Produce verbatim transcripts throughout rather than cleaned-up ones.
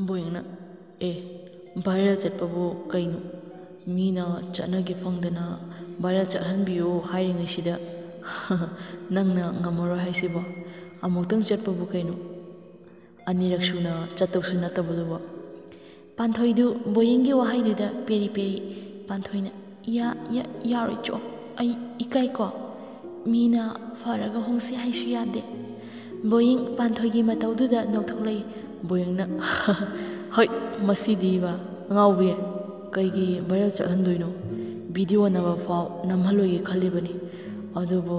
ꯕꯣꯌꯤꯡꯅ, "ꯑꯦ, viral ꯆꯠꯄꯕꯨ ꯀꯩꯅꯣ? ꯃꯤꯅ ꯆꯠꯅꯒꯦ ꯐꯪꯗꯅ viral ꯆꯠꯍꯟꯕꯤꯌꯨ ꯍꯥꯏꯔꯤꯉꯩꯁꯤꯗ ꯅꯪꯅ ꯉꯝꯃꯔꯣꯏ ꯍꯥꯏꯁꯤꯕꯣ? ꯑꯃꯨꯛꯇꯪ ꯆꯠꯄꯕꯨ ꯀꯩꯅꯣ? ꯑꯅꯤꯔꯛ ꯁꯨꯅ ꯆꯠꯇꯧꯁꯨ ꯅꯠꯇꯕꯗꯨꯕꯨ?" ꯄꯥꯟꯊꯣꯏꯗꯨ ꯕꯣꯌꯤꯡꯒꯤ ꯋꯥꯍꯩꯗꯨꯗ ꯄꯦꯔꯤ ꯄꯦꯔꯤ꯫ ꯄꯥꯟꯊꯣꯏꯅ, "ꯌꯥ-, ꯌꯥ-, ꯌꯥꯔꯣꯏ ꯆꯣ, ꯑꯩ ꯏꯀꯥꯏꯀꯣ꯫ ꯃꯤꯅ ꯐꯔꯒ ꯍꯣꯡꯁꯤ ꯍꯥꯏꯁꯨ ꯌꯥꯗꯦ꯫" ꯕꯣꯌꯤꯡ ꯄꯥꯟꯊꯣꯏꯒꯤ ꯃꯇꯧꯗꯨꯗ ꯅꯣꯛꯊꯣꯛꯂꯛꯏ꯫ ꯕꯣꯌꯤꯡꯅ, "ꯍꯣꯏ, ꯃꯁꯤꯗꯤꯕ ꯑꯉꯥꯎꯕꯤ, ꯀꯩꯒꯤ viral ꯆꯠꯍꯟꯗꯣꯏꯅꯣ? Video ꯅꯝꯕ ꯐꯥꯎ ꯅꯝꯍꯜꯂꯣꯏꯒꯦ ꯈꯜꯂꯤꯕꯅꯤ꯫ ꯑꯗꯨꯕꯨ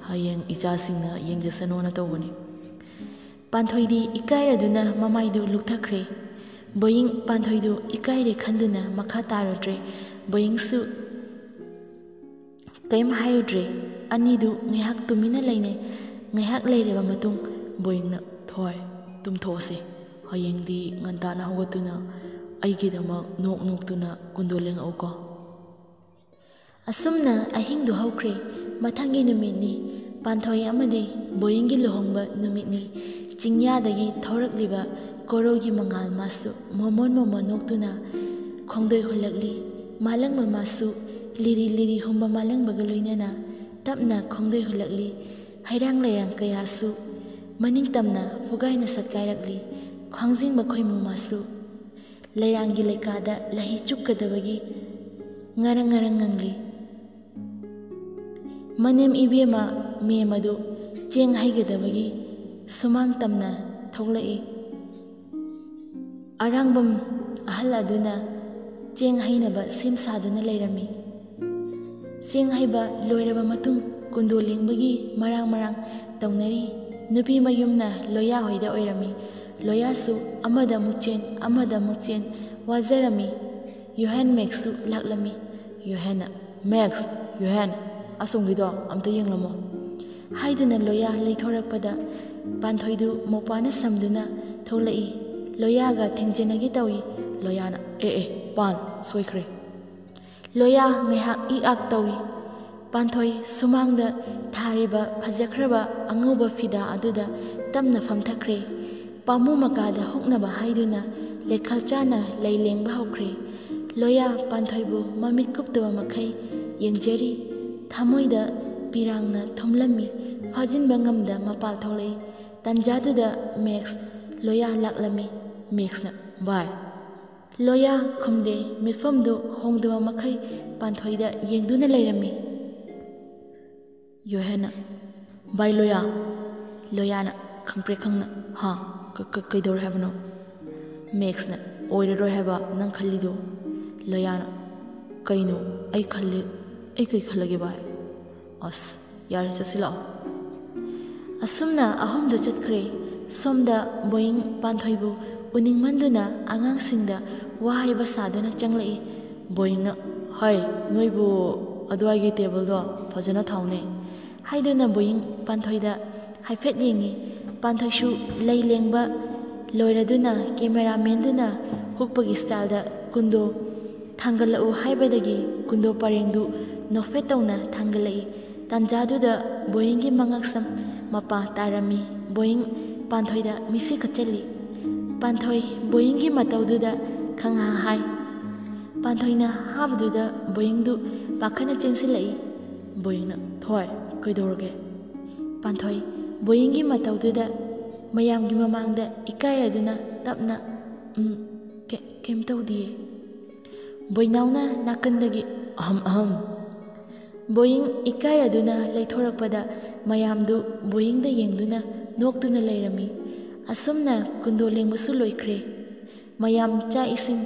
ꯍꯌꯦꯡ ꯏꯆꯥꯁꯤꯡꯅ ꯌꯦꯡꯖꯁꯅꯣꯅ ꯇꯧꯕꯅꯤ꯫" ꯄꯥꯟꯊꯣꯏꯗꯤ ꯏꯀꯥꯏꯔꯗꯨꯅ ꯃꯃꯥꯏꯗꯨ ꯂꯨꯛꯊꯈ꯭ꯔꯦ꯫ ꯕꯣꯌꯤꯡ ꯄꯥꯟꯊꯣꯏꯗꯨ ꯏꯀꯥꯏꯔꯦ ꯈꯟꯗꯨꯅ ꯃꯈꯥ ꯇꯥꯔꯨꯗ꯭ꯔꯦ꯫ ꯕꯣꯌꯤꯡꯁꯨ ꯀꯔꯤꯝ ꯍꯥꯏꯔꯨꯗ꯭ꯔꯦ꯫ ꯑꯅꯤꯗꯨ ꯉꯥꯏꯍꯥꯛ ꯇꯨꯃꯤꯟꯅ ꯂꯩꯅꯩ꯫ ꯉꯥꯏꯍꯥꯛ ꯂꯩꯔꯕ ꯃꯇꯨꯡ ꯕꯣꯌꯤꯡꯅ, "ꯊꯣꯏ, ꯇꯨꯝꯊꯣꯛꯑꯁꯦ꯫ ꯍꯌꯦꯡꯗꯤ ꯉꯟꯇꯥꯅ ꯍꯧꯒꯠꯇꯨꯅ ꯑꯩꯒꯤꯗꯃꯛ ꯅꯣꯛ ꯅꯣꯛꯇꯨꯅ ꯀꯨꯟꯗꯣ ꯂꯦꯡꯉꯛꯎꯀꯣ꯫" ꯑꯁꯨꯝꯅ ꯑꯍꯤꯡꯗꯨ ꯍꯧꯈ꯭ꯔꯦ꯫ ꯃꯊꯪꯒꯤ ꯅꯨꯃꯤꯠꯅꯤ꯫ ꯄꯥꯟꯊꯣꯏ ꯑꯃꯗꯤ ꯕꯣꯌꯤꯡꯒꯤ ꯂꯨꯍꯣꯡꯕ ꯅꯨꯃꯤꯠꯅꯤ꯫ ꯆꯤꯡꯌꯥꯗꯒꯤ ꯊꯧꯔꯛꯂꯤꯕ ꯀꯣꯔꯧꯒꯤ ꯃꯉꯥꯜ ꯃꯥꯁꯨ ꯃꯣꯃꯣꯟ ꯃꯣꯃꯣꯟ ꯅꯣꯛꯇꯨꯅ ꯈꯣꯡꯗꯣꯏ ꯍꯨꯜꯂꯛꯂꯤ꯫ ꯃꯥꯂꯪꯕ ꯃꯥꯁꯨ ꯂꯤꯔꯤ ꯂꯤꯔꯤ ꯍꯨꯝꯕ ꯃꯥꯂꯪꯕꯒ ꯂꯣꯏꯅꯅ ꯇꯞꯅ ꯈꯣꯡꯗꯣꯏ ꯍꯨꯜꯂꯛꯂꯤ꯫ ꯍꯩꯔꯥꯡ ꯂꯩꯔꯥꯡ ꯀꯌꯥꯁꯨ ꯃꯅꯤꯡ ꯇꯝꯅ ꯐꯨꯒꯥꯏꯅ ꯁꯠꯀꯥꯏꯔꯛꯂꯤ꯫ ꯈ꯭ꯋꯥꯡꯖꯤꯡꯕ ꯈꯣꯏꯃꯨ ꯃꯥꯁꯨ ꯂꯩꯔꯥꯡꯒꯤ ꯂꯩꯀꯥꯗ ꯂꯍꯤ ꯆꯨꯞꯀꯗꯕꯒꯤ ꯉꯔꯪ ꯉꯔꯪ ꯉꯪꯂꯤ꯫ ꯃꯅꯦꯝ ꯏꯕꯦꯝꯃ ꯃꯦꯝ ꯑꯗꯨ ꯆꯦꯡ ꯍꯩꯒꯗꯕꯒꯤ ꯁꯨꯃꯥꯡ ꯇꯝꯅ ꯊꯣꯛꯂꯛꯏ꯫ ꯑꯔꯥꯡꯕꯝ ꯑꯍꯜ ꯑꯗꯨꯅ ꯆꯦꯡ ꯍꯩꯅꯕ ꯁꯦꯝ ꯁꯥꯗꯨꯅ ꯂꯩꯔꯝꯃꯤ꯫ ꯆꯦꯡ ꯍꯩꯕ ꯂꯣꯏꯔꯕ ꯃꯇꯨꯡ ꯀꯨꯟꯗꯣ ꯂꯦꯡꯕꯒꯤ ꯃꯔꯥꯡ ꯃꯔꯥꯡ ꯇꯧꯅꯔꯤ꯫ ꯅꯨꯄꯤ ꯃꯌꯨꯝꯅ ꯂꯣꯌꯥ ꯍꯣꯏꯗ ꯑꯣꯏꯔꯝꯃꯤ꯫ ꯂꯣꯌꯥꯁꯨ ꯑꯃꯗ ꯑꯃꯨꯛ ꯆꯦꯟ, ꯑꯃꯗ ꯑꯃꯨꯛ ꯆꯦꯟ ꯋꯥꯖꯔꯝꯃꯤ꯫ ꯌꯣꯍꯦꯟ ꯃꯦꯛꯁꯁꯨ ꯂꯥꯛꯂꯝꯃꯤ꯫ ꯌꯣꯍꯦꯟꯅ, "ꯃꯦꯛꯁ, ꯌꯣꯍꯦꯟ, ꯑꯁꯣꯝꯒꯤꯗꯣ ꯑꯝꯇ ꯌꯦꯡꯂꯝꯃꯣ" ꯍꯥꯏꯗꯨꯅ ꯂꯣꯌꯥ ꯂꯩꯊꯣꯔꯛꯄꯗ ꯄꯥꯟꯊꯣꯏꯗꯨ ꯃꯧꯄ꯭ꯋꯥꯅ ꯁꯝꯗꯨꯅ ꯊꯣꯛꯂꯛꯏ꯫ ꯂꯣꯌꯥꯒ ꯊꯦꯡꯖꯤꯟꯅꯒꯦ ꯇꯧꯏ꯫ ꯂꯣꯌꯥꯅ, "ꯑꯦ, ꯑꯦ, ꯄꯥꯟ, ꯁꯣꯏꯈ꯭ꯔꯦ"꯫ ꯂꯣꯌꯥ ꯉꯥꯏꯍꯥꯛ ꯏꯛ ꯑꯥꯛ ꯇꯧꯏ꯫ ꯄꯥꯟꯊꯣꯏ ꯁꯨꯃꯥꯡꯗ ꯊꯥꯔꯤꯕ ꯐꯖꯈ꯭ꯔꯕ ꯑꯉꯧꯕ ꯐꯤꯗꯥ ꯑꯗꯨꯗ ꯇꯞꯅ ꯐꯝꯊꯈ꯭ꯔꯦ꯫ ꯄꯥꯝꯃꯨ ꯃꯀꯥꯗ ꯍꯨꯛꯅꯕ ꯍꯥꯏꯗꯨꯅ ꯂꯩꯈꯜ ꯆꯥꯅ ꯂꯩ ꯂꯦꯡꯕ ꯍꯧꯈ꯭ꯔꯦ꯫ ꯂꯣꯌꯥ ꯄꯥꯟꯊꯣꯏꯕꯨ ꯃꯃꯤꯠ ꯀꯨꯞꯇꯕ ꯃꯈꯩ ꯌꯦꯡꯖꯔꯤ꯫ ꯊꯃꯣꯏꯗ ꯄꯤꯔꯥꯡꯅ ꯊꯨꯝꯂꯝꯃꯤ꯫ ꯐꯥꯖꯤꯟꯕ ꯉꯝꯗ ꯃꯄꯥꯜ ꯊꯣꯛꯂꯛꯏ꯫ ꯇꯟꯖꯥꯗꯨꯗ ꯃꯦꯛꯁ ꯂꯣꯌꯥ ꯂꯥꯛꯂꯝꯃꯤ꯫ ꯃꯦꯛꯁꯅ, "ꯚꯥꯏ!" ꯂꯣꯌꯥ ꯈꯨꯝꯗꯦ꯫ ꯃꯤꯠꯐꯝꯗꯨ ꯍꯣꯡꯗꯕ ꯃꯈꯩ ꯄꯥꯟꯊꯣꯏꯗ ꯌꯦꯡꯗꯨꯅ ꯂꯩꯔꯝꯃꯤ꯫ ꯌꯣꯍꯦꯟꯅ, "ꯚꯥꯏ ꯂꯣꯌꯥ!" ꯂꯣꯌꯥꯅ ꯈꯪꯄ꯭ꯔꯦꯛ ꯈꯪꯅ, "ꯍꯥ? ꯀ-, ꯀ-, ꯀꯩꯗꯧꯔꯦ ꯍꯥꯏꯕꯅꯣ?" ꯃꯦꯛꯁꯅ, "ꯑꯣꯏꯔꯔꯣꯏ ꯍꯥꯏꯕ ꯅꯪ ꯈꯜꯂꯤꯗꯣ?" ꯂꯣꯌꯥꯅ, "ꯀꯩꯅꯣ? ꯑꯩ ꯈꯜꯂꯤ, ꯑꯩ ꯀꯩ ꯈꯜꯂꯒꯦ ꯚꯥꯏ? ꯑꯁ, ꯌꯥꯔꯦ, ꯆꯠꯁꯤꯜꯂꯛꯑꯣ꯫" ꯑꯁꯨꯝꯅ ꯑꯍꯨꯝꯗꯨ ꯆꯠꯈ꯭ꯔꯦ꯫ ꯁꯣꯝꯗ ꯕꯣꯌꯤꯡ ꯄꯥꯟꯊꯣꯏꯕꯨ ꯎꯅꯤꯡꯃꯟꯗꯨꯅ ꯑꯉꯥꯡꯁꯤꯡꯗ ꯋꯥ ꯍꯥꯏꯕ ꯁꯥꯗꯨꯅ ꯆꯪꯂꯛꯏ꯫ ꯕꯣꯌꯤꯡꯅ, "ꯍꯩ, ꯅꯣꯏꯕꯨ ꯑꯗꯨꯋꯥꯏꯒꯤ ꯇꯦꯕꯜꯗꯣ ꯐꯖꯅ ꯊꯥꯎꯅꯦ" ꯍꯥꯏꯗꯨꯅ ꯕꯣꯌꯤꯡ ꯄꯥꯟꯊꯣꯏꯗ ꯍꯥꯏꯐꯦꯠ ꯌꯦꯡꯉꯤ꯫ ꯄꯥꯟꯊꯣꯏꯁꯨ ꯂꯩ ꯂꯦꯡꯕ ꯂꯣꯏꯔꯗꯨꯅ ꯀꯦꯃꯦꯔꯥꯃꯦꯟꯗꯨꯅ ꯍꯨꯛꯄꯒꯤ ꯁ꯭ꯇꯥꯏꯜꯗ ꯀꯨꯟꯗꯣ ꯊꯥꯡꯒꯠꯂꯛꯎ ꯍꯥꯏꯕꯗꯒꯤ ꯀꯨꯟꯗꯣ ꯄꯔꯦꯡꯗꯨ ꯅꯣꯛꯐꯦꯠ ꯇꯧꯅ ꯊꯥꯡꯒꯠꯂꯛꯏ꯫ ꯇꯥꯟꯖꯥꯗꯨꯗ ꯕꯣꯌꯤꯡꯒꯤ ꯃꯉꯛꯁꯝ ꯃꯄꯥ ꯇꯥꯔꯝꯃꯤ꯫ ꯕꯣꯌꯤꯡ ꯄꯥꯟꯊꯣꯏꯗ ꯃꯤꯠꯁꯤ ꯈꯠꯆꯜꯂꯤ꯫ ꯄꯥꯟꯊꯣꯏ ꯕꯣꯌꯤꯡꯒꯤ ꯃꯇꯧꯗꯨꯗ ꯈꯪꯍꯥ ꯍꯥꯏ꯫ ꯄꯥꯟꯊꯣꯏꯅ ꯍꯥꯕꯗꯨꯗ ꯕꯣꯌꯤꯡꯗꯨ ꯄꯥꯈꯠꯅ ꯆꯦꯟꯁꯤꯜꯂꯛꯏ꯫ ꯕꯣꯌꯤꯡꯅ, "ꯊꯣꯏ, ꯀꯩꯗꯧꯔꯒꯦ?" ꯄꯥꯟꯊꯣꯏ ꯕꯣꯌꯤꯡꯒꯤ ꯃꯇꯧꯗꯨꯗ ꯃꯌꯥꯝꯒꯤ ꯃꯃꯥꯡꯗ ꯏꯀꯥꯏꯔꯗꯨꯅ ꯇꯞꯅ, "ꯎꯝ, ꯀꯩ-, ꯀꯩꯝ ꯇꯧꯗꯤꯌꯦ꯫" ꯕꯣꯏꯅꯥꯎꯅ ꯅꯥꯀꯟꯗꯒꯤ, "ꯑꯍꯝ ꯑꯍꯝ꯫" ꯕꯣꯌꯤꯡ ꯏꯀꯥꯏꯔꯗꯨꯅ ꯂꯩꯊꯣꯔꯛꯄꯗ ꯃꯌꯥꯝꯗꯨ ꯕꯣꯌꯤꯡꯗ ꯌꯦꯡꯗꯨꯅ ꯅꯣꯛꯇꯨꯅ ꯂꯩꯔꯝꯃꯤ꯫ ꯑꯁꯨꯝꯅ ꯀꯨꯟꯗꯣ ꯂꯦꯡꯕꯁꯨ ꯂꯣꯏꯈ꯭ꯔꯦ꯫ ꯃꯌꯥꯝ ꯆꯥꯛ ꯏꯁꯤꯡ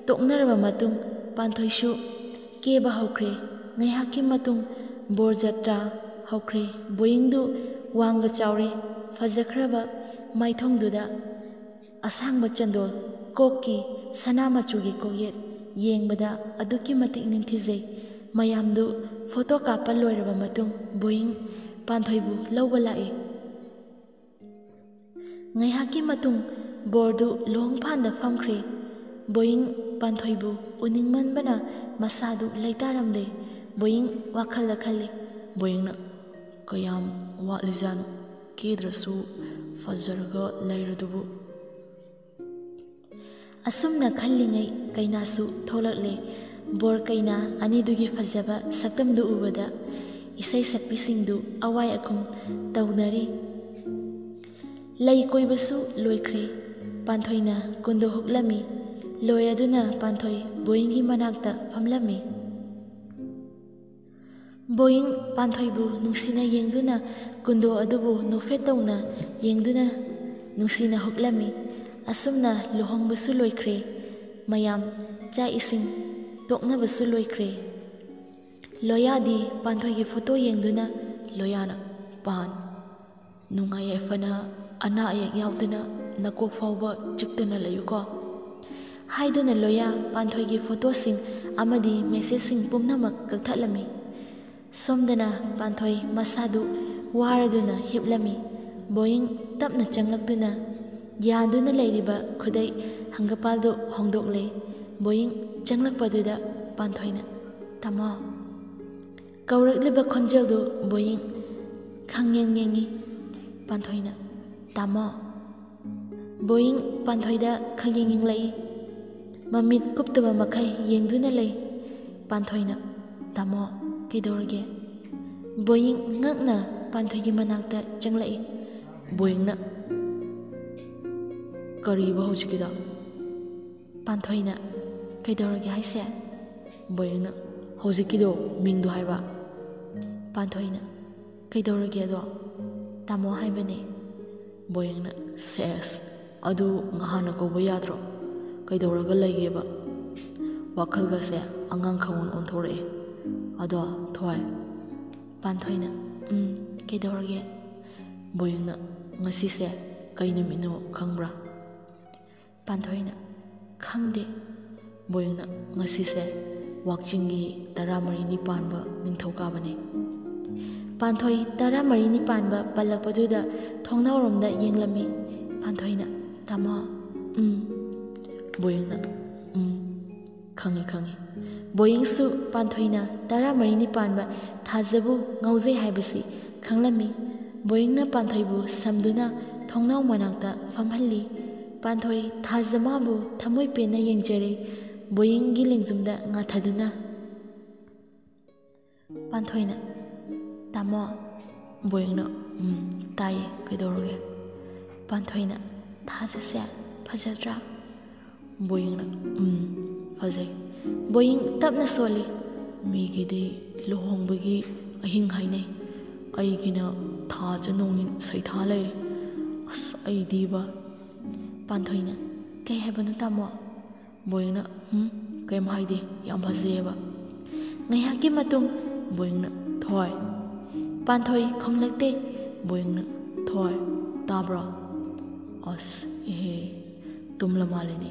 ꯇꯣꯛꯅꯔꯕ ꯃꯇꯨꯡ ꯄꯥꯟꯊꯣꯏꯁꯨ ꯀꯦꯕ ꯍꯧꯈ꯭ꯔꯦ꯫ ꯉꯥꯏꯍꯥꯛꯀꯤ ꯃꯇꯨꯡ ꯕꯣꯔ ꯖꯇ꯭ꯔꯥ ꯍꯧꯈ꯭ꯔꯦ꯫ ꯕꯣꯌꯤꯡꯗꯨ ꯋꯥꯡꯕ ꯆꯥꯎꯔꯦ꯫ ꯐꯖꯈ꯭ꯔꯕ ꯃꯥꯏꯊꯣꯡꯗꯨꯗ ꯑꯁꯥꯡꯕ ꯆꯟꯗꯣꯜ, ꯀꯣꯛꯀꯤ ꯁꯅꯥ ꯃꯆꯨꯒꯤ ꯀꯣꯛꯌꯦꯠ ꯌꯦꯡꯕꯗ ꯑꯗꯨꯛꯀꯤ ꯃꯇꯤꯛ ꯅꯤꯡꯊꯤꯖꯩ꯫ ꯃꯌꯥꯝꯗꯨ ꯐꯣꯇꯣ ꯀꯥꯞꯄ ꯂꯣꯏꯔꯕ ꯃꯇꯨꯡ ꯕꯣꯌꯤꯡ ꯄꯥꯟꯊꯣꯏꯕꯨ ꯂꯧꯕ ꯂꯥꯛꯏ꯫ ꯉꯥꯏꯍꯥꯛꯀꯤ ꯃꯇꯨꯡ ꯕꯣꯔꯗꯨ ꯂꯨꯍꯣꯡꯐꯥꯟꯗ ꯐꯝꯈ꯭ꯔꯦ꯫ ꯕꯣꯌꯤꯡ ꯄꯥꯟꯊꯣꯏꯕꯨ ꯎꯅꯤꯡꯃꯟꯕꯅ ꯃꯁꯥꯗꯨ ꯂꯩꯇꯥꯔꯝꯗꯦ꯫ ꯕꯣꯌꯤꯡ ꯋꯥꯈꯜꯗ ꯈꯜꯂꯤ꯫ ꯕꯣꯌꯤꯡꯅ, "ꯀꯌꯥꯝ ꯋꯥꯠꯂꯤꯖꯥꯠꯅꯣ? ꯀꯦꯗ꯭ꯔꯁꯨ ꯐꯖꯔꯒ ꯂꯩꯔꯗꯨꯕꯨ꯫ ꯑꯁꯨꯝꯅ ꯈꯜꯂꯤꯉꯩ ꯀꯩꯅꯥꯁꯨ ꯊꯣꯛꯂꯛꯂꯦ꯫ ꯕꯣꯔ ꯀꯩꯅꯥ ꯑꯅꯤꯗꯨꯒꯤ ꯐꯖꯕ ꯁꯛꯇꯝꯗꯨ ꯎꯕꯗ ꯏꯁꯩ ꯁꯛꯄꯤꯁꯤꯡꯗꯨ ꯑꯋꯥꯏ ꯑꯈꯨꯝ ꯇꯧꯅꯔꯤ꯫ ꯂꯩ ꯀꯣꯏꯕꯁꯨ ꯂꯣꯏꯈ꯭ꯔꯦ꯫ ꯄꯥꯟꯊꯣꯏꯅ ꯀꯨꯟꯗꯣ ꯍꯨꯛꯂꯝꯃꯤ꯫ ꯂꯣꯏꯔꯗꯨꯅ ꯄꯥꯟꯊꯣꯏ ꯕꯣꯌꯤꯡꯒꯤ ꯃꯅꯥꯛꯇ ꯐꯝꯂꯝꯃꯤ꯫ ꯕꯣꯌꯤꯡ ꯄꯥꯟꯊꯣꯏꯕꯨ ꯅꯨꯡꯁꯤꯅ ꯌꯦꯡꯗꯨꯅ, ꯀꯨꯟꯗꯣ ꯑꯗꯨꯕꯨ ꯅꯣꯛꯐꯦꯠ ꯇꯧꯅ ꯌꯦꯡꯗꯨꯅ ꯅꯨꯡꯁꯤꯅ ꯍꯨꯛꯂꯝꯃꯤ꯫ ꯑꯁꯨꯝꯅ ꯂꯨꯍꯣꯡꯕꯁꯨ ꯂꯣꯏꯈ꯭ꯔꯦ꯫ ꯃꯌꯥꯝ ꯆꯥꯛ ꯏꯁꯤꯡ ꯇꯣꯛꯅꯕꯁꯨ ꯂꯣꯏꯈ꯭ꯔꯦ꯫ ꯂꯣꯌꯥꯗꯤ ꯄꯥꯟꯊꯣꯏꯒꯤ ꯐꯣꯇꯣ ꯌꯦꯡꯗꯨꯅ, ꯂꯣꯌꯥꯅ, "ꯄꯥꯟ, ꯅꯨꯡꯉꯥꯏ ꯌꯥꯏꯐꯅ, ꯑꯅꯥ ꯑꯌꯦꯛ ꯌꯥꯎꯗꯅ, ꯅꯀꯣꯛ ꯐꯥꯎꯕ ꯆꯤꯛꯇꯅ ꯂꯩꯌꯨꯀꯣ" ꯍꯥꯏꯗꯨꯅ ꯂꯣꯌꯥ ꯄꯥꯟꯊꯣꯏꯒꯤ ꯐꯣꯇꯣꯁꯤꯡ ꯑꯃꯗꯤ ꯃꯦꯁꯦꯖꯁꯤꯡ ꯄꯨꯝꯅꯃꯛ ꯀꯛꯊꯠꯂꯝꯃꯤ꯫ ꯁꯣꯝꯗꯅ ꯄꯥꯟꯊꯣꯏ ꯃꯁꯥꯗꯨ ꯋꯥꯔꯗꯨꯅ ꯍꯤꯞꯂꯝꯃꯤ꯫ ꯕꯣꯌꯤꯡ ꯇꯞꯅ ꯆꯪꯂꯛꯇꯨꯅ ꯌꯥꯟꯗꯨꯅ ꯂꯩꯔꯤꯕ ꯈꯨꯗꯩ ꯍꯪꯒꯄꯥꯜꯗꯨ ꯍꯣꯡꯗꯣꯛꯂꯦ꯫ ꯕꯣꯌꯤꯡ ꯆꯪꯂꯛꯄꯗꯨꯗ ꯄꯥꯟꯊꯣꯏꯅ, "ꯇꯥꯃꯣ" ꯀꯧꯔꯛꯂꯤꯕ ꯈꯣꯟꯖꯦꯜꯗꯨ ꯕꯣꯌꯤꯡ ꯈꯪꯌꯦꯡ ꯌꯦꯡꯉꯤ꯫ ꯄꯥꯟꯊꯣꯏꯅ, "ꯇꯥꯃꯣ"꯫ ꯕꯣꯌꯤꯡ ꯄꯥꯟꯊꯣꯏꯗ ꯈꯪꯌꯦꯡ ꯌꯦꯡꯂꯛꯏ꯫ ꯃꯃꯤꯠ ꯀꯨꯞꯇꯕ ꯃꯈꯩ ꯌꯦꯡꯗꯨꯅ ꯂꯩ꯫ ꯄꯥꯟꯊꯣꯏꯅ, "ꯇꯥꯃꯣ, ꯀꯩꯗꯧꯔꯒꯦ?" ꯕꯣꯌꯤꯡ ꯉꯛꯅ ꯄꯥꯟꯊꯣꯏꯒꯤ ꯃꯅꯥꯛꯇ ꯆꯪꯂꯛꯏ꯫ ꯕꯣꯌꯤꯡꯅ, "ꯀꯔꯤꯕ ꯍꯧꯖꯤꯛꯀꯤꯗꯣ?" ꯄꯥꯟꯊꯣꯏꯅ, "ꯀꯩꯗꯧꯔꯒꯦ ꯍꯥꯏꯁꯦ?" ꯕꯣꯌꯤꯡꯅ, "ꯍꯧꯖꯤꯛꯀꯤꯗꯣ ꯃꯤꯡꯗꯣ ꯍꯥꯏꯕ꯫" ꯄꯥꯟꯊꯣꯏꯅ, "ꯀꯩꯗꯧꯔꯒꯦ ꯑꯗꯣ?" "ꯇꯥꯃꯣ ꯍꯥꯏꯕꯅꯦ꯫" ꯕꯣꯌꯤꯡꯅ, "ꯁꯦꯁ, ꯑꯗꯨ ꯉꯍꯥꯟꯅ ꯀꯧꯕ ꯌꯥꯗ꯭ꯔꯣ? ꯀꯩꯗꯧꯔꯒ ꯂꯩꯒꯦꯕ? ꯋꯥꯈꯜꯒꯁꯦ ꯑꯉꯥꯡ ꯈꯪꯑꯣꯟ ꯑꯣꯟꯊꯣꯔꯛꯑꯦ꯫ ꯑꯗꯣ ꯊꯣꯏ꯫" ꯄꯥꯟꯊꯣꯏꯅ, "ꯎꯝ, ꯀꯩꯗꯧꯔꯒꯦ?" ꯕꯣꯌꯤꯡꯅ, "ꯉꯁꯤꯁꯦ ꯀꯩ ꯅꯨꯃꯤꯠꯅꯣ ꯈꯪꯕ꯭ꯔꯥ?" ꯄꯥꯟꯊꯣꯏꯅ, "ꯈꯪꯗꯦ꯫" ꯕꯣꯌꯤꯡꯅ, "ꯉꯁꯤꯁꯦ ꯋꯥꯛꯆꯤꯡꯒꯤ ꯇꯔꯥꯃꯔꯤꯅꯤ ꯄꯥꯟꯕ ꯅꯤꯡꯊꯧꯀꯥꯕꯅꯤ꯫" ꯄꯥꯟꯊꯣꯏ ꯇꯔꯥꯃꯔꯤꯅꯤ ꯄꯥꯟꯕ ꯄꯜꯂꯛꯄꯗꯨꯗ ꯊꯣꯡꯅꯥꯎꯔꯣꯝꯗ ꯌꯦꯡꯂꯝꯃꯤ꯫ ꯄꯥꯟꯊꯣꯏꯅ, "ꯇꯥꯃꯣ, ꯎꯝ꯫" ꯕꯣꯌꯤꯡꯅ, "ꯎꯝ, ꯈꯪꯉꯤ, ꯈꯪꯉꯤ꯫" ꯕꯣꯌꯤꯡꯁꯨ ꯄꯥꯟꯊꯣꯏꯅ ꯇꯔꯥꯃꯔꯤꯅꯤ ꯄꯥꯟꯕ ꯊꯥꯖꯕꯨ ꯉꯥꯎꯖꯩ ꯍꯥꯏꯕꯁꯤ ꯈꯪꯂꯝꯃꯤ꯫ ꯕꯣꯌꯤꯡꯅ ꯄꯥꯟꯊꯣꯏꯕꯨ ꯁꯝꯗꯨꯅ ꯊꯣꯡꯅꯥꯎ ꯃꯅꯥꯛꯇ ꯐꯝꯍꯜꯂꯤ꯫ ꯄꯥꯟꯊꯣꯏ ꯊꯥꯖꯃꯥꯕꯨ ꯊꯃꯣꯏ ꯄꯦꯟꯅ ꯌꯦꯡꯖꯔꯦ꯫ ꯕꯣꯌꯤꯡꯒꯤ ꯂꯦꯡꯖꯨꯝꯗ ꯉꯥꯊꯗꯨꯅ꯫ ꯄꯥꯟꯊꯣꯏꯅ, "ꯇꯥꯃꯣ?" ꯕꯣꯌꯤꯡꯅ, "ꯎꯝ, ꯇꯥꯏꯌꯦ, ꯀꯩꯗꯧꯔꯒꯦ?" ꯄꯥꯟꯊꯣꯏꯅ, "ꯊꯥꯖꯁꯦ ꯐꯖꯗ꯭ꯔꯥ?" ꯕꯣꯌꯤꯡꯅ, "ꯎꯝ, ꯐꯖꯩ꯫" ꯕꯣꯌꯤꯡ ꯇꯞꯅ ꯁꯣꯜꯂꯤ꯫ "ꯃꯤꯒꯤꯗꯤ ꯂꯨꯍꯣꯡꯕꯒꯤ ꯑꯍꯤꯡ ꯍꯥꯏꯅꯩ, ꯑꯩꯒꯤꯅ ꯊꯥꯖ ꯅꯣꯡꯏꯟ ꯁꯩꯊꯥ ꯂꯩꯔꯦ꯫ ꯑꯁ, ꯑꯩꯗꯤꯕ꯫" ꯄꯥꯟꯊꯣꯏꯅ, "ꯀꯩ ꯍꯥꯏꯕꯅꯣ, ꯇꯥꯃꯣ?" ꯕꯣꯌꯤꯡꯅ, "ꯍꯨꯝ, ꯀꯩꯝ ꯍꯥꯏꯗꯦ, ꯌꯥꯝ ꯐꯖꯩꯌꯦꯕ꯫" ꯉꯥꯏꯍꯥꯛꯀꯤ ꯃꯇꯨꯡ ꯕꯣꯌꯤꯡꯅ, "ꯊꯣꯏ?" ꯄꯥꯟꯊꯣꯏ ꯈꯨꯝꯂꯛꯇꯦ꯫ ꯕꯣꯌꯤꯡꯅ, "ꯊꯣꯏ, ꯇꯥꯕ꯭ꯔꯣ?" "ꯑꯁ, ꯏꯍꯦ, ꯇꯨꯝꯂ ꯃꯥꯜꯂꯦꯅꯦ,"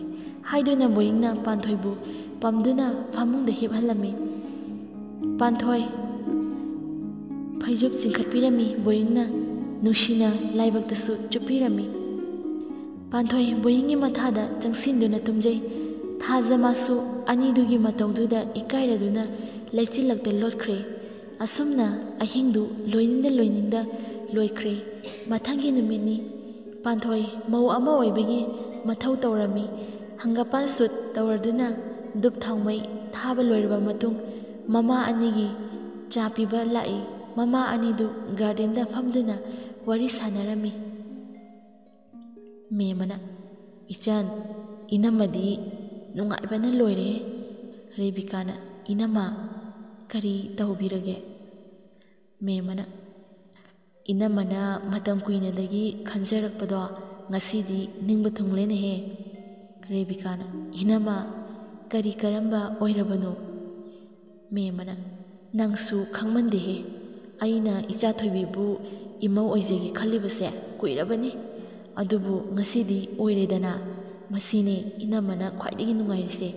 ꯍꯥꯏꯗꯨꯅ ꯕꯣꯌꯤꯡꯅ ꯄꯥꯟꯊꯣꯏꯕꯨ ꯄꯝꯗꯨꯅ ꯐꯃꯨꯡꯗ ꯍꯤꯞꯍꯜꯂꯝꯃꯤ꯫ ꯄꯥꯟꯊꯣꯏ ꯐꯩꯖꯨꯞ ꯆꯤꯡꯈꯠꯄꯤꯔꯝꯃꯤ꯫ ꯕꯣꯌꯤꯡꯅ ꯅꯨꯡꯁꯤꯅ ꯂꯥꯏꯕꯛꯇꯁꯨ ꯆꯨꯞꯄꯤꯔꯝꯃꯤ꯫ ꯄꯥꯟꯊꯣꯏ ꯕꯣꯌꯤꯡꯒꯤ ꯃꯊꯥꯗ ꯆꯪꯁꯤꯟꯗꯨꯅ ꯇꯨꯝꯖꯩ꯫ ꯊꯥꯖꯃꯥꯁꯨ ꯑꯅꯤꯗꯨꯒꯤ ꯃꯇꯧꯗꯨꯗ ꯏꯀꯥꯏꯔꯗꯨꯅ ꯂꯩꯆꯤꯜꯂꯛꯇ ꯂꯣꯠꯈ꯭ꯔꯦ꯫ ꯑꯁꯨꯝꯅ ꯑꯍꯤꯡꯗꯨ ꯂꯣꯏꯅꯤꯡꯗ ꯂꯣꯏꯅꯤꯡꯗ ꯂꯣꯏꯈ꯭ꯔꯦ꯫ ꯃꯊꯪꯒꯤ ꯅꯨꯃꯤꯠꯅꯤ꯫ ꯄꯥꯟꯊꯣꯏ ꯃꯧ ꯑꯃ ꯑꯣꯏꯕꯒꯤ ꯃꯊꯧ ꯇꯧꯔꯝꯃꯤ꯫ ꯍꯪꯒꯄꯥꯜ ꯁꯨꯠ ꯇꯧꯔꯗꯨꯅ ꯙꯨꯞ ꯊꯥꯎꯃꯩ ꯊꯥꯕ ꯂꯣꯏꯔꯕ ꯃꯇꯨꯡ ꯃꯃꯥ ꯑꯅꯤꯒꯤ ꯆꯥ ꯄꯤꯕ ꯂꯥꯛꯏ꯫ ꯃꯃꯥ ꯑꯅꯤꯗꯨ ꯒꯥꯔꯗꯦꯟꯗ ꯐꯝꯗꯨꯅ ꯋꯥꯔꯤ ꯁꯥꯟꯅꯔꯝꯃꯤ꯫ ꯃꯦꯃꯅ, "ꯏꯆꯟ, ꯏꯅꯝꯃꯗꯤ ꯅꯨꯡꯉꯥꯏꯕꯅ ꯂꯣꯏꯔꯦ꯫" ꯔꯦꯕꯤꯀꯥꯅ, "ꯏꯅꯝꯃ, ꯀꯔꯤ ꯇꯧꯕꯤꯔꯒꯦ?" ꯃꯦꯃꯅ, "ꯏꯅꯝꯃꯅ ꯃꯇꯝ ꯀꯨꯏꯅꯗꯒꯤ ꯈꯟꯖꯔꯛꯄꯗꯣ ꯉꯁꯤꯗꯤ ꯅꯤꯡꯕ ꯊꯨꯡꯂꯦꯅꯦꯍꯦ꯫" ꯔꯦꯕꯤꯀꯥꯅ, "ꯏꯅꯝꯃ, ꯀꯔꯤ ꯀꯔꯝꯕ ꯑꯣꯏꯔꯕꯅꯣ?" ꯃꯦꯃꯅ, "ꯅꯪꯁꯨ ꯈꯪꯃꯟꯗꯦꯍꯦ꯫ ꯑꯩꯅ ꯏꯆꯥ ꯊꯣꯏꯕꯤꯕꯨ ꯏꯃꯧ ꯑꯣꯏꯖꯒꯦ ꯈꯜꯂꯤꯕꯁꯦ ꯀꯨꯏꯔꯕꯅꯤ꯫ ꯑꯗꯨꯕꯨ ꯉꯁꯤꯗꯤ ꯑꯣꯏꯔꯦꯗꯅ꯫ ꯃꯁꯤꯅꯦ ꯏꯅꯝꯃꯅ ꯈ꯭ꯋꯥꯏꯗꯒꯤ ꯅꯨꯡꯉꯥꯏꯔꯤꯁꯦ꯫"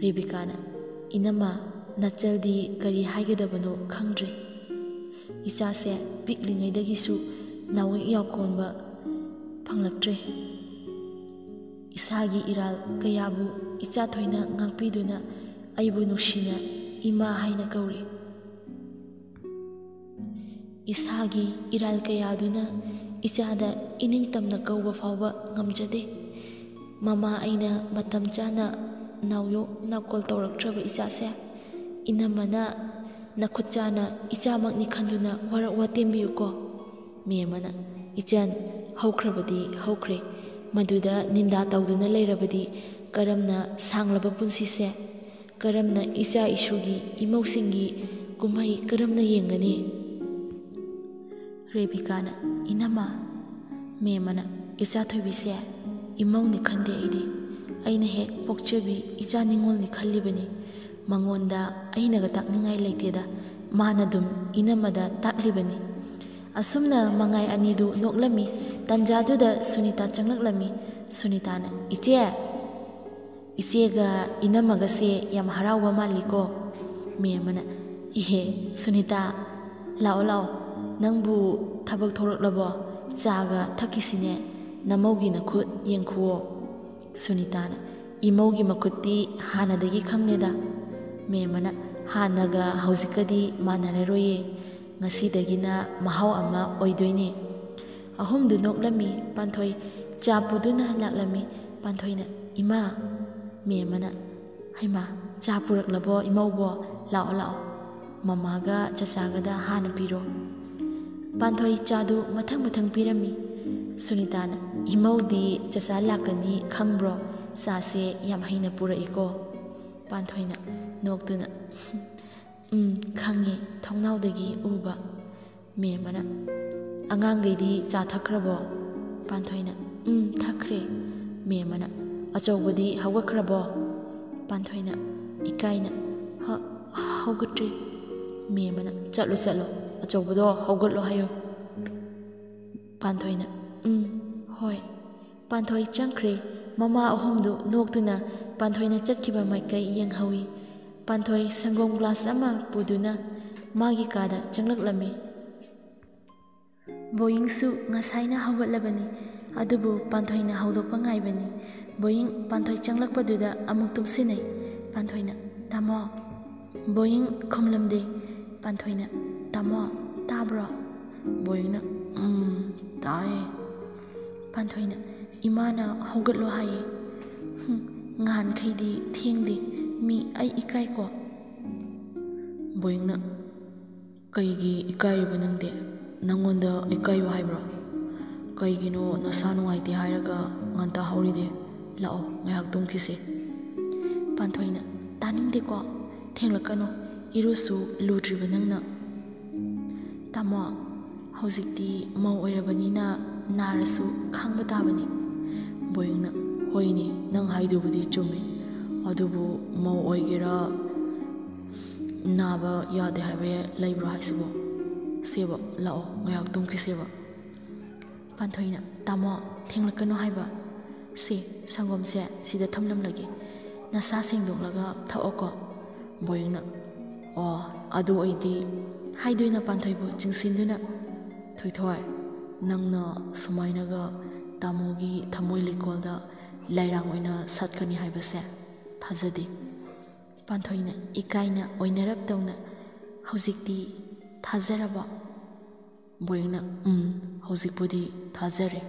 ꯔꯦꯕꯤꯀꯥꯅ, "ꯏꯅꯝꯃ, ꯅꯆꯜꯗꯤ ꯀꯔꯤ ꯍꯥꯏꯒꯗꯕꯅꯣ ꯈꯪꯗ꯭ꯔꯦ꯫ ꯏꯆꯥꯁꯦ ꯄꯤꯛꯂꯤꯉꯩꯗꯒꯤꯁꯨ ꯅꯥꯋꯤꯛ ꯌꯥꯎꯀꯣꯟꯕ ꯐꯪꯂꯛꯇ꯭ꯔꯦ꯫ ꯏꯁꯥꯒꯤ ꯏꯔꯥꯜ ꯀꯌꯥꯕꯨ ꯏꯆꯥ ꯊꯣꯏꯅ ꯉꯥꯛꯄꯤꯗꯨꯅ ꯑꯩꯕꯨ ꯅꯨꯡꯁꯤꯅ ꯏꯃꯥ ꯍꯥꯏꯅ ꯀꯧꯔꯤ꯫ ꯏꯁꯥꯒꯤ ꯏꯔꯥꯜ ꯀꯌꯥꯗꯨꯅ ꯏꯆꯥꯗ ꯏꯅꯤꯡꯇꯝꯅ ꯀꯧꯕ ꯐꯥꯎꯕ ꯉꯝꯖꯗꯦ꯫ ꯃꯃꯥ ꯑꯩꯅ ꯃꯇꯝ ꯆꯥꯅ ꯅꯥꯎꯌꯣꯛ ꯅꯥꯀꯣꯜ ꯇꯧꯔꯛꯇ꯭ꯔꯕ ꯏꯆꯥꯁꯦ, ꯏꯅꯝꯃꯅ ꯅꯈꯨꯠ ꯆꯥꯅ ꯏꯆꯥꯃꯛꯅꯤ ꯈꯟꯗꯨꯅ ꯋꯥꯔꯛ ꯋꯥꯇꯦꯝꯕꯤꯌꯨꯀꯣ꯫ ꯃꯦꯝꯃꯅ, "ꯏꯆꯟ, ꯍꯧꯈ꯭ꯔꯕꯗꯤ ꯍꯧꯈ꯭ꯔꯦ, ꯃꯗꯨꯗ ꯅꯤꯟꯗꯥ ꯇꯧꯗꯨꯅ ꯂꯩꯔꯕꯗꯤ ꯀꯔꯝꯅ ꯁꯥꯡꯂꯕ ꯄꯨꯟꯁꯤꯁꯦ, ꯀꯔꯝꯅ ꯏꯆꯥ ꯏꯁꯨꯒꯤ ꯏꯃꯧꯁꯤꯡꯒꯤ ꯀꯨꯝꯍꯩ ꯀꯔꯝꯅ ꯌꯦꯡꯒꯅꯤ?" ꯔꯦꯕꯤꯀꯥꯅ, "ꯏꯅꯝꯃ"꯫ ꯃꯦꯝꯃꯅ, "ꯏꯆꯥ ꯊꯣꯏꯕꯤꯁꯦ ꯏꯃꯧꯅꯤ ꯈꯟꯗꯦ ꯑꯩꯗꯤ꯫ ꯑꯩꯅ ꯍꯦꯛ ꯄꯣꯛꯆꯕꯤ ꯏꯆꯥ ꯅꯤꯉꯣꯜꯅꯤ ꯈꯜꯂꯤꯕꯅꯤ꯫ ꯃꯉꯣꯟꯗ ꯑꯩꯅꯒ ꯇꯥꯛꯅꯤꯡꯉꯥꯏ ꯂꯩꯇꯦꯗ, ꯃꯥꯅ ꯑꯗꯨꯝ ꯏꯅꯝꯃꯗ ꯇꯥꯛꯂꯤꯕꯅꯤ"꯫ ꯑꯁꯨꯝꯅ ꯃꯉꯥꯏ ꯑꯅꯤꯗꯨ ꯅꯣꯛꯂꯝꯃꯤ꯫ ꯇꯟꯖꯥꯗꯨꯗ ꯁꯨꯅꯤꯇꯥ ꯆꯪꯂꯛꯂꯝꯃꯤ꯫ ꯁꯨꯅꯤꯇꯥꯅ, "ꯏꯆꯦ!" "ꯏꯆꯦꯒ ꯏꯅꯝꯃꯒꯁꯦ ꯌꯥꯝ ꯍꯔꯥꯎꯕ ꯃꯥꯜꯂꯤꯀꯣ?" ꯃꯦꯝꯃꯅ, "ꯏꯍꯦ, ꯁꯨꯅꯤꯇꯥ, ꯂꯥꯛꯑꯣ, ꯂꯥꯛꯑꯣ꯫ ꯅꯪꯕꯨ ꯊꯕꯛ ꯊꯣꯛꯂꯛꯂꯕꯣ? ꯆꯥꯒ ꯊꯛꯈꯤꯁꯤꯅꯦ꯫ ꯅꯃꯧꯒꯤ ꯅꯈꯨꯠ ꯌꯦꯡꯈꯨꯑꯣ"꯫ ꯁꯨꯅꯤꯇꯥꯅ, "ꯏꯃꯧꯒꯤ ꯃꯈꯨꯠꯇꯤ ꯍꯥꯟꯅꯗꯒꯤ ꯈꯪꯂꯦꯗ"꯫ ꯃꯦꯝꯃꯅ, "ꯍꯥꯟꯅꯒ ꯍꯧꯖꯤꯛꯀꯗꯤ ꯃꯥꯟꯅꯔꯔꯣꯏꯌꯦ꯫ ꯉꯁꯤꯗꯒꯤꯅ ꯃꯍꯥꯎ ꯑꯃ ꯑꯣꯏꯗꯣꯏꯅꯦ"꯫ ꯑꯍꯨꯝꯗꯨ ꯅꯣꯛꯂꯝꯃꯤ꯫ ꯄꯥꯟꯊꯣꯏ ꯆꯥ ꯄꯨꯗꯨꯅ ꯂꯥꯛꯂꯝꯃꯤ꯫ ꯄꯥꯟꯊꯣꯏꯅ, "ꯏꯃꯥ"꯫ ꯃꯦꯝꯃꯅ, "ꯍꯩꯃꯥ, ꯆꯥ ꯄꯨꯔꯛꯂꯕꯣ ꯏꯃꯧꯕꯣ? ꯂꯥꯛꯑꯣ, ꯂꯥꯛꯑꯣ꯫ ꯃꯃꯥꯒ ꯆꯆꯥꯒꯗ ꯍꯥꯟꯅ ꯄꯤꯔꯣ"꯫ ꯄꯥꯟꯊꯣꯏ ꯆꯥꯗꯨ ꯃꯊꯪ ꯃꯊꯪ ꯄꯤꯔꯝꯃꯤ꯫ ꯁꯨꯅꯤꯇꯥꯅ, "ꯏꯃꯧꯗꯤ ꯆꯆꯥ ꯂꯥꯛꯀꯅꯤ ꯈꯪꯕ꯭ꯔꯣ? ꯆꯥꯁꯦ ꯌꯥꯝ ꯍꯩꯅ ꯄꯨꯔꯛꯏꯀꯣ"꯫ ꯄꯥꯟꯊꯣꯏꯅ ꯅꯣꯛꯇꯨꯅ, "ꯎꯝ, ꯈꯪꯉꯦ, ꯊꯣꯡꯅꯥꯎꯗꯒꯤ ꯎꯕ"꯫ ꯃꯦꯝꯃꯅ, "ꯑꯉꯥꯡꯈꯩꯗꯤ ꯆꯥ ꯊꯛꯈ꯭ꯔꯕꯣ?" ꯄꯥꯟꯊꯣꯏꯅ, "ꯎꯝ, ꯊꯛꯈ꯭ꯔꯦ"꯫ ꯃꯦꯝꯃꯅ, "ꯑꯆꯧꯕꯗꯤ ꯍꯧꯒꯠꯈ꯭ꯔꯕꯣ?" ꯄꯥꯟꯊꯣꯏꯅ ꯏꯀꯥꯏꯅ, "ꯍ-, ꯍꯧꯒꯠꯇ꯭ꯔꯤ"꯫ ꯃꯦꯝꯃꯅ, "ꯆꯠꯂꯣ, ꯆꯠꯂꯣ, ꯑꯆꯧꯕꯗꯣ ꯍꯧꯒꯠꯂꯣ ꯍꯥꯏꯌꯨ"꯫ ꯄꯥꯟꯊꯣꯏꯅ, "ꯎꯝ, ꯍꯣꯏ"꯫ ꯄꯥꯟꯊꯣꯏ ꯆꯪꯈ꯭ꯔꯦ꯫ ꯃꯃꯥ ꯑꯍꯨꯝꯗꯨ ꯅꯣꯛꯇꯨꯅ ꯄꯥꯟꯊꯣꯏꯅ ꯆꯠꯈꯤꯕ ꯃꯥꯏꯀꯩ ꯌꯦꯡꯍꯧꯏ꯫ ꯄꯥꯟꯊꯣꯏ ꯁꯪꯒꯣꯝ ꯒ꯭ꯂꯥꯁ ꯑꯃ ꯄꯨꯗꯨꯅ ꯃꯥꯒꯤ ꯀꯥꯗ ꯆꯪꯂꯛꯂꯝꯃꯤ꯫ ꯕꯣꯌꯤꯡꯁꯨ ꯉꯁꯥꯏꯅ ꯍꯧꯒꯠꯂꯕꯅꯤ, ꯑꯗꯨꯕꯨ ꯄꯥꯟꯊꯣꯏꯅ ꯍꯧꯗꯣꯛꯄ ꯉꯥꯏꯕꯅꯤ꯫ ꯕꯣꯌꯤꯡ ꯄꯥꯟꯊꯣꯏ ꯆꯪꯂꯛꯄꯗꯨꯗ ꯑꯃꯨꯛ ꯇꯨꯝꯁꯤꯟꯅꯩ꯫ ꯄꯥꯟꯊꯣꯏꯅ, "ꯇꯥꯃꯣ"꯫ ꯕꯣꯌꯤꯡ ꯈꯨꯝꯂꯝꯗꯦ꯫ ꯄꯥꯟꯊꯣꯏꯅ, "ꯇꯥꯃꯣ, ꯇꯥꯕ꯭ꯔꯣ?" ꯕꯣꯌꯤꯡꯅ, "ꯎꯝ, ꯇꯥꯏ꯫" ꯄꯥꯟꯊꯣꯏꯅ, "ꯏꯃꯥꯅ ꯍꯧꯒꯠꯂꯣ ꯍꯥꯏꯌꯦ꯫" "ꯍꯨꯝ, ꯉꯍꯥꯟꯈꯩꯗꯤ ꯊꯦꯡꯗꯦ꯫ ꯃꯤ, ꯑꯩ ꯏꯀꯥꯏꯀꯣ꯫" ꯕꯣꯌꯤꯡꯅ, "ꯀꯩꯒꯤ ꯏꯀꯥꯏꯔꯤꯕ ꯅꯪꯗꯤ? ꯅꯪꯉꯣꯟꯗ ꯏꯀꯥꯏꯌꯨ ꯍꯥꯏꯕ꯭ꯔꯣ? ꯀꯩꯒꯤꯅꯣ ꯅꯁꯥ ꯅꯨꯡꯉꯥꯏꯇꯦ ꯍꯥꯏꯔꯒ ꯉꯟꯇꯥ ꯍꯧꯔꯤꯗꯤ? ꯂꯥꯛꯑꯣ, ꯉꯥꯏꯍꯥꯛ ꯇꯨꯝꯈꯤꯁꯦ꯫" ꯄꯥꯟꯊꯣꯏꯅ, "ꯇꯥꯅꯤꯡꯗꯦꯀꯣ, ꯊꯦꯡꯂꯛꯀꯅꯨ, ꯏꯔꯨꯁꯨ ꯂꯨꯗ꯭ꯔꯤꯕ ꯅꯪꯅ꯫" "ꯇꯥꯃꯣ, ꯍꯧꯖꯤꯛꯇꯤ ꯃꯧ ꯑꯣꯏꯔꯕꯅꯤꯅ ꯅꯥꯔꯁꯨ ꯈꯥꯡꯕ ꯇꯥꯕꯅꯤ꯫" ꯕꯣꯌꯤꯡꯅ, "ꯍꯣꯏꯅꯦ, ꯅꯪ ꯍꯥꯏꯗꯨꯕꯨꯗꯤ ꯆꯨꯝꯃꯤ꯫ ꯑꯗꯨꯕꯨ ꯃꯧ ꯑꯣꯏꯒꯦꯔꯥ ꯅꯥꯕ ꯌꯥꯗꯦ ꯍꯥꯏꯕ ꯂꯩꯕ꯭ꯔꯣ ꯍꯥꯏꯁꯤꯕꯣ? ꯁꯦꯕ, ꯂꯥꯛꯑꯣ, ꯉꯥꯏꯍꯥꯛ ꯇꯨꯝꯈꯤꯁꯦꯕ꯫" ꯄꯥꯟꯊꯣꯏꯅ, "ꯇꯥꯃꯣ, ꯊꯦꯡꯂꯛꯀꯅꯨ ꯍꯥꯏꯕ꯫ ꯁꯦ, ꯁꯪꯒꯣꯝꯁꯦ ꯁꯤꯗ ꯊꯝꯂꯝꯂꯒꯦ꯫ ꯅꯁꯥ ꯁꯦꯡꯗꯣꯛꯂꯒ ꯊꯛꯑꯣꯀꯣ꯫" ꯕꯣꯌꯤꯡꯅ, "ꯑꯣ, ꯑꯗꯨ ꯑꯣꯏꯗꯤ꯫" ꯍꯥꯏꯗꯨꯅ ꯄꯥꯟꯊꯣꯏꯕꯨ ꯆꯤꯡꯁꯤꯟꯗꯨꯅ, "ꯊꯣꯏꯊꯣꯏ, ꯅꯪꯅ ꯁꯨꯃꯥꯏꯅꯒ ꯇꯥꯃꯣꯒꯤ ꯊꯃꯣꯏ ꯂꯩꯀꯣꯜꯗ ꯂꯩꯔꯥꯡ ꯑꯣꯏꯅ ꯁꯥꯠꯀꯅꯤ ꯍꯥꯏꯕꯁꯦ ꯊꯥꯖꯗꯦ꯫" ꯄꯥꯟꯊꯣꯏꯅ ꯏꯀꯥꯏꯅ ꯑꯣꯏꯅꯔꯞ ꯇꯧꯅ, "ꯍꯧꯖꯤꯛꯇꯤ ꯊꯥꯖꯔꯕꯣ?" ꯕꯣꯌꯤꯡꯅ, "ꯎꯝ, ꯍꯧꯖꯤꯛꯄꯨꯗꯤ ꯊꯥꯖꯔꯦ꯫"